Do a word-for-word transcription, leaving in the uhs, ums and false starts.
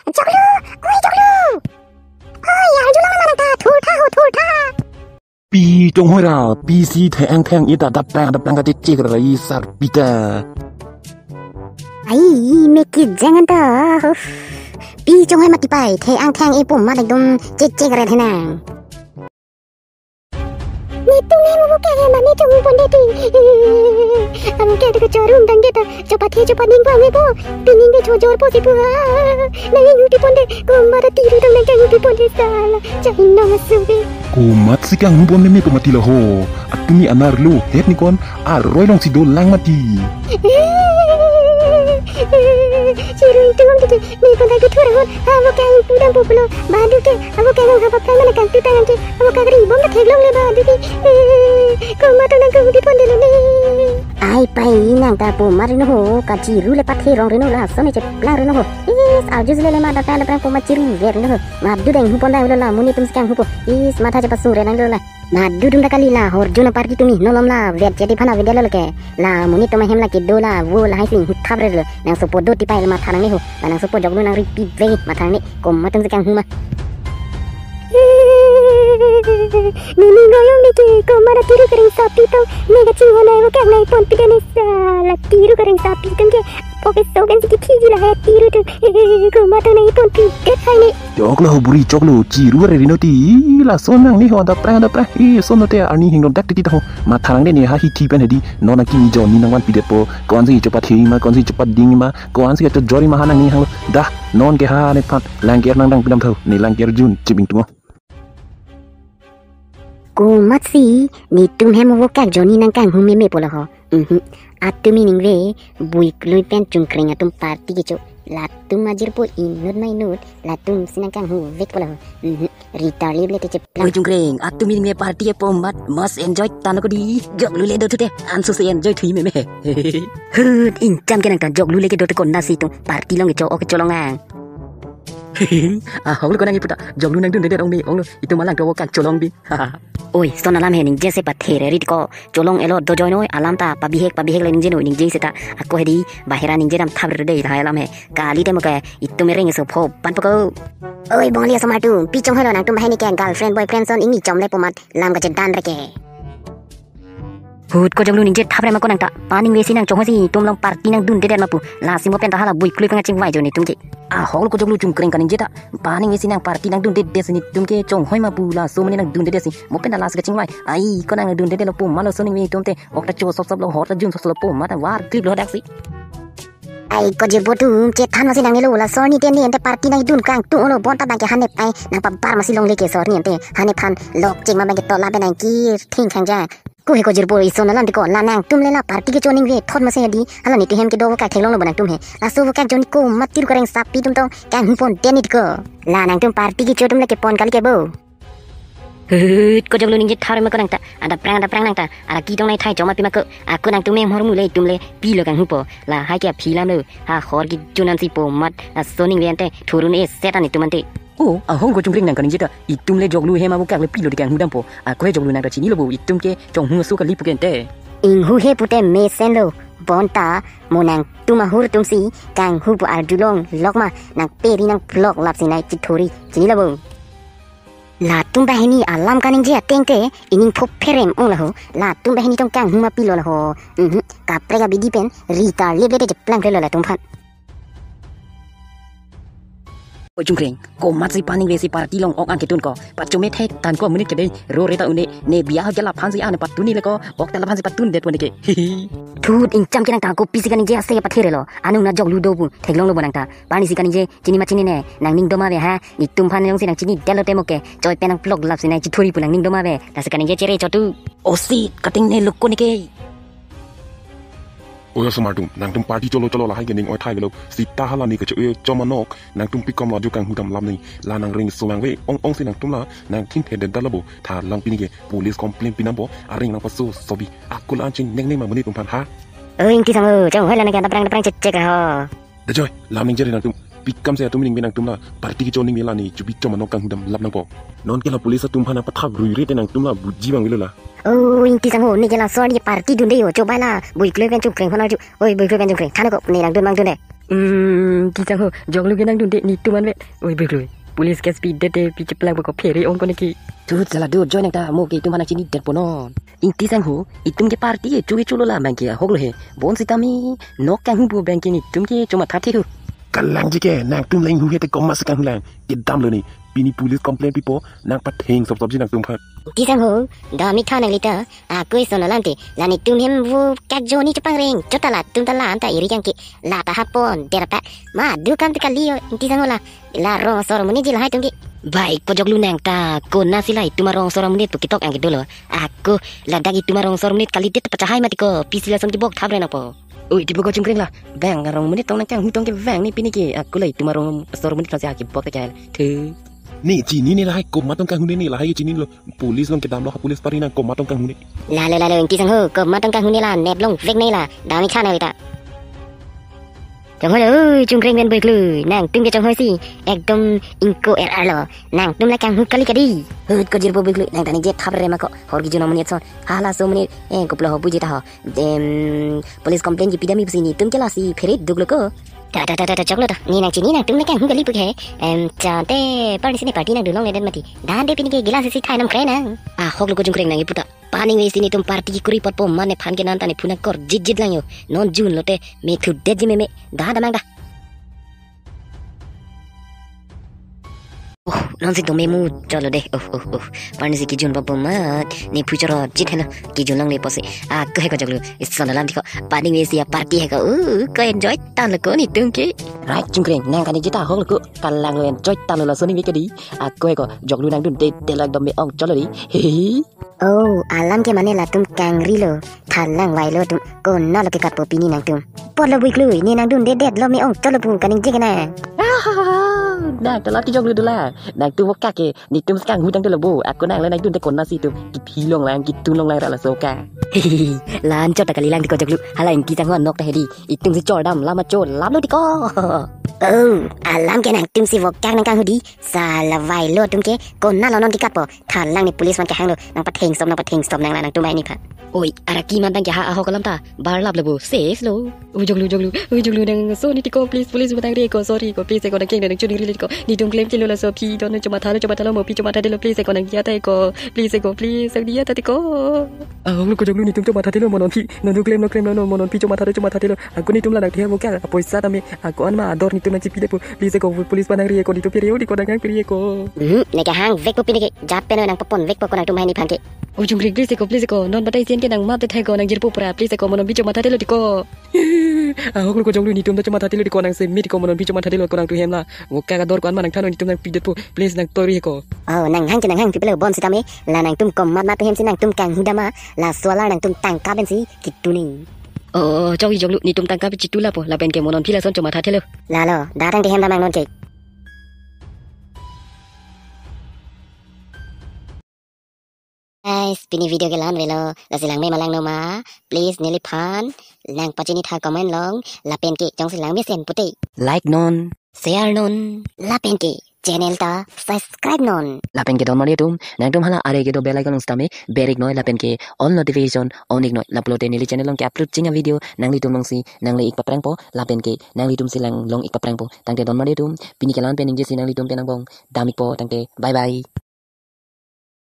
Joklu, oi Joklu. Oi, arjulang mana ta, thurtha ho, thurtha. Pi chonghoi ra, pisi the-ang the-ang ita daprang daprang kachechek ra isar pita. Ai, mekit jangan ta. Uff. Pi chonghoi mati pai, the-ang the-ang ipo mat ekdom chechek ra thenang. Netum hem avo kek hem, ne chonghoi pondet ti. Avo kek ti kachorum dang ke ta, chopathe chopaning po nge po. Pining ke chojor po si po. Nang inghuti pondet, komat atiru dang nang kanghuti pondet sala. Chai nang asubi. Komatsi kanghu pon meme po mati lo ho. Atumi anerlo, het ni kon, aroi alongsi dolang mati. Chiru ingtung om titi, ne kon ta kethur ahut, avo kangpu dam po pulo, badu ke, avo kang hap aplang mana kangtu tangan ke, avo kagri bom ta theklongle badu ke, komat nang kanghuti pondet lo ne. Ai pai nang ta po mar no ho, kachiru le pathe rong reno lason ne cheplang reno ho. Is, arju le le ma daprang daprang po mat chiru vet reno ho. Madu dang hu pon dang lo la, monit atum si kanghu po. Is, matha chepasung re nang lo la. Madu atum ta kali la, horjo na party tumi, nolom la, vet jadi phana video lo ke. La, monit atum ahem la kedo la, vo lahai si inghu thap re lo. Nang sopo do tipai la matha nangne ho. La nang sopo Joklu nang ripi ve, matha nangne, komat atum si kanghu ma. Nini goyong niki, komat atiru kareng sapi tong, ne kachinghon ai avo kek nai ponpide ne sala, tiru kareng sapi tong ke, poke so kan si kithi ji lahai atiru tu, komat atum nai ponpidet hai ne. Joklu ho buri Joklu, chiru re rino ti, lason nangne ho daprang daprang, eh, son no te arni hingno dak titi ta ho, matha nangne ne ha hithi pen hedi, non nang kimi jonni nang vanpidet po, konsi chopathe ma, konsi chopading ma, konsi chojor ma ha nangne hanglo, dah, non ke ha nephan, langker nang dang pidam tho, ne langker jun, chibing tumo. Komatsi, netum hem avo kek jonni nang kanghu meme po lo ho. Mhm. Atumi ningve, Buiklui pen Chungkreng atum party kecho. Latum ajirpo inut ma inut, latum si nang kanghu vek po lo ho. Mhm. Rita le ble te cheplang. Oi Chungkreng, atumi ningve party kepo mat, mas enjoy tano kodi. Joklu le do thu te, anso si enjoy thui meme. Hut, ingcham ke nang ta Joklu le kedo te konatsi tung party along kecho, oke cholong ang. Ahok lo konang iputa, Joklu nang dundedet ong ni, ong lo, itum alang to kangcholong bi. Oi, son alam he ningje se pathe re rit ko, cholong elo dojoi noi, alam ta pabihek pabihek le ningje noi, ningje seta, ako hedi, bahera ningje dam thap re dei, lahai alam he, kali te mo ke, itum ereng so pho, pan poko. Oi, bongli asomar atum, pi chonghoi lo nangtum bahai ni ke, girlfriend, boyfriend son, ingni chom le po mat, lam kachedan re ke. Hut ko Joklu ningje thap re ma ko nang ta. Paningve si nang chonghoi si netum along party nang dundedet ma pu. Lasi mo pen ta hala Buiklui pen kachingvai jo netum ke. Ahok lo ko Joklu Chungkreng kaningje ta. Paningve si nang party nang dundedet si netum ke chonghoi ma pu laso mane nang dundedet si. Mo pen ta lasi kachingvai. Ai ko nang dundedet lo pu ma laso ningve netum te. Ok ta cho sop sop lo hot ta jun sop sop lo pu ma ta war clip lo dak si. Ai ko jirpo atum chethan masi nang elo laso arni te ne ante party nang dun kangtung lo bonta bang ke hanep ai nang pabar masi longle ke so arni ante hanep han lok cheng ma bang ke tola pen nang kir thing khang ja. Ko he ko jirpo ison alam te ko la nangtum le la party kecho ningve thot masi hedi hala netum hem kedo vo kek theklong lo bo nangtum he. Laso vo kek jonni komat atiru kareng sapi atum tong kanghu pondet ni ko. La nangtum party kecho atum le kepon kali ke bo. Hut ko Joklu ningje thar ma ko nang ta. Ada prang ada prang nang ta. Ada kitong nai thai choma pi ma ko. Ako nangtum me hor mu le itum le pi lo kanghu po. Lahai ke aphi lam lo. Ha hor ki chunan si po mat. Laso ningve ante thurun e set an itum ante. O, ahok ko Chungkreng nang kaningje ta. Itum le Joklu hem avo kek le pi lo de kanghu dam po. Ako he Joklu nang ta chini lo bo. Itum ke chonghu asu kali pu ke ante. Inghu he pute mesen lo. Bonta mo nangtum ahur atum si kanghu pu arjulong lok ma nang peri nang plok lap si nai chithori. Chini lo bo. Latum banghini alam kaningje ateng te, ining pho pherem ong laho, latum banghini tong kanghu ma pi lo laho. Mhm, kaprek abidi pen, Rita leble te cheplang kle lo latum aphan. Oi Chungkreng, komatsi paningve si party along ok an ketun ko, pachome the tan ko monit ke dei, ro re ta une, ne bia ho ke laphan si an patun ni le ko, ok ta laphan si patundet pon ke. Hihi. Thut ingcham ke nang ta ko pisi kaningje ase ke pathe re lo, anung na Joklu do pu, theklong lo bo nang ta, pani si kaningje, chini ma chini ne, nang ning doma ve ha, netum aphan jongsi nang chinidet lo te mo ke, choi pen nang plok lap si nang chithori pu nang ning doma ve, lasi kaningje chere chotu. Osi, kating ne lukko ne ke. Oi osomar atum, nangtum party cholo cholo lahai ke ning oi thai velo, sita hala ne kecho e chom anok, nangtum pikom lo aju kanghu dam lam ni, la nang ring so nang ve, ong ong si nangtum la, nang thin the den dalo bo, tha lang pini ke, police complaint pinam bo, aring nang paso, sobi, akul anching neng neng ma monit atum aphan ha. Oi, ingti sang o, chonghoi la nang ke daprang daprang chechek ho. Dajoi, lam ningje re nangtum. Pikam se atum ningve nangtum la. Party kecho ningve la ne chubi chom anok kanghu dam lap nangpo. Non ke la police atum aphan nang pathap ruire te nangtum la buji bang velo la. O, ingti sang o, ne ke laso arni party dunde yo, chobai la. Buiklui pen Chungkreng aphan arju. Oi, Buiklui pen Chungkreng. Than ko, ne nang dun mang dun de. Hmm, Ingti Sangho, joklu ke nangdunde netum anvet. Oi, beglui. Police case pidet te pi cheplang ko phere ong ko neki. Thut sala dur join nang ta mo ke itum aphan nangchinidetpo non. Ingti Sangho, itum ke party ke chu ke chulo la bang ke ahok lo he. Bonsitame nok kanghu pu bang ke netum ke chomathathe ho. Kalangji ke nangtum lang hu he te komat si kanghu lang. Kedam lo ni. Pini police complaint pipo nangpatheng sop sopji nangtum aphan. Ingti Sangho, dam ik tha nangli ta. Ako ison alam te, la netum hem vokak joni chepangreng. Chot ta latum ta la-an ta eri kang ke. La ta hapon, der ta. Ma, dukam te kali yo, Ingti Sangho la. La rong asor amonit ji lahai atum ke. Bai, ko joklu nang ta, konat si la itum arong asor amonit pu ketok ang ke dolo. Ako, ladak itum arong asor amonit kalidet pachahai mati ko, pisi lason kebok thap re nangpo. Oi, tipo ko Chungkreng la, bang arong amonit tong nangkanghu tong ke bang ni pini ke, ako la itum arong asor amonit aphan si akebok ta kal. Thu. Ne chinine lahai komat tong kanghune ne lahai chinine lo. Police along kedam lo ha police party nang komat tong kanghune. Lalo, lalo, Ingti Sangho, komat tong kanghune la, nep longvek ne la, dam ik tha nangli ta. Chonghoi, oi, Chungkreng pen beglui, nangtum ke chonghoi si, ekdom ingko er arlo, nangtum la kanghu kali kadi. Hut ko jirpo beglui, nang ta ningje thap re ma ko, hor kejun amonit ason, halaso amonit, eh, koplo ho buji ta ho, dem, police complaint kipidam ip si netum ke lasi phere duk lo ko. Ta, ta, ta, ta, ta, choklo ta, ne nangchini nangtum la kanghu kali pu ke, em, chante, party si ne party nangdun longledet mati, dan de pini ke gilas si thai nam kre nang. Ahok lo ko Chungkreng nang ipu ta. Paningve si netum party kekuri apotpo mane phan ke nan ta nephu nangkorjitjit lang yo. Non June lote me thudetji meme. Da da mang da. Oh, non si dome mu cholo de. Oh, oh, oh. Pani si kejun apotpo mat. Nephu chorotjit helo. Kejun longle pusi. Ako he ko joklu. Ison alam ti ko. Paningve si aparty he ko. Uh, ko enjoy tanglo ko netum ke. Right, Chungkreng. Nang kani jita ahok lo ko. Kalang lo enjoy tanglo laso ningve kadi. Ako he ko. Joklu nangdunde de la dome ong cholo di. Hehehe. Oh, alam ke mane latum kangrilo, thalang vailo atum, konat lo kekatpo pini nangtum. Apotlo beglui, ne nangdundedet lo me ong cholo pu kaningje ke nang. Ah, nang ta la kejoklu dolang. Nangtum vokak ke, netum si kanghu tangte lo bo, ako nang le nangdunde konat si itum, kiphi longlang, kitun longlang ra laso ka. La-an chot ta kalilang ti ko joklu, hala Ingti Sangho anok ta he di, itum si chordam, lama cho, lam lo ti ko. Oh, alam ke nangtum si vokak nangkanghu di, sala vailo atum ke, konat lo non kekatpo. Thalang ne police aphan kehang lo, nangpatheng stop, nangpatheng stop nang la nangtum banghini aphan. Oi, araki man tang ke ha ahok alam ta, bar lap lo bo, ses lo. Oi joklu, joklu, oi joklu nang so ni ti ko, please, police aphan nangri ko, sorry ko, please ko nangkeng nangchunri ko. Netum claim chelo laso aphi, don chomatha lo, chomatha lo, mo aphi chomatha de lo, please ko nang diya ta ko, please ko, please, nang diya ta ti ko. Ahok lo ko joklu netum chomatha de lo mo non aphi, non tu claim lo, claim lo, non mo non aphi chomatha de, chomatha de lo. Ako netum la nangthe mo kya, apoisa tame, ako an ma ador netum nangchipidet po, please ko, police aphan nangri ko, netum phere o di ko, nang nang phere ko. Hmm, ne kehang vekpo pini ke. Jat pen nangpapon vekpo ko nangtum banghini aphan ke. O Chungkreng, please ko, please ko. Non batai sien ke nang map te thai ko, nang jirpo pura, please ko, mo non aphi chomatha de lo ti ko. Ahok lo ko joklu netum ta chomatha de lo ti ko, nang se mit ko, mo non aphi chomatha de lo ko nangtum hem la. Vokak ador ko an ma nangthan netum nangpidetpo, please nang tori ko. Oh, nanghang ke nanghang pipelo bonsitame, la nangtum komat ma pu hem si nangtum kanghu dam ma, laso alar nangtum tangka pensi kituning. Oh, chok i joklu netum tangka pi chitu lapo, lapen ke mo non aphi lason chomatha thelo. Lalo, da tang ke hem dam ang non ke. Guys, pini video ke la-an velo, lasi lang me ma lang no ma, please neliphan nangpachini tha comment along, lapen ke jongsi lang mesen pute like non, share non, lapen ke channel ta subscribe non. Lapen ke don mari atum, nangtum hala are kedo bell icon along sitame ber ik noi, lapen ke all notification on ik noi. Lapulote neli channel along ke upload chini a video nanglitum along si nangle ik paprangpo, lapen ke nanglitum si lang long ik paprangpo. Tangte don mari atum, pini ke la-an pen ningje si nanglitum pen angbong dam ikpo, tangte bye bye.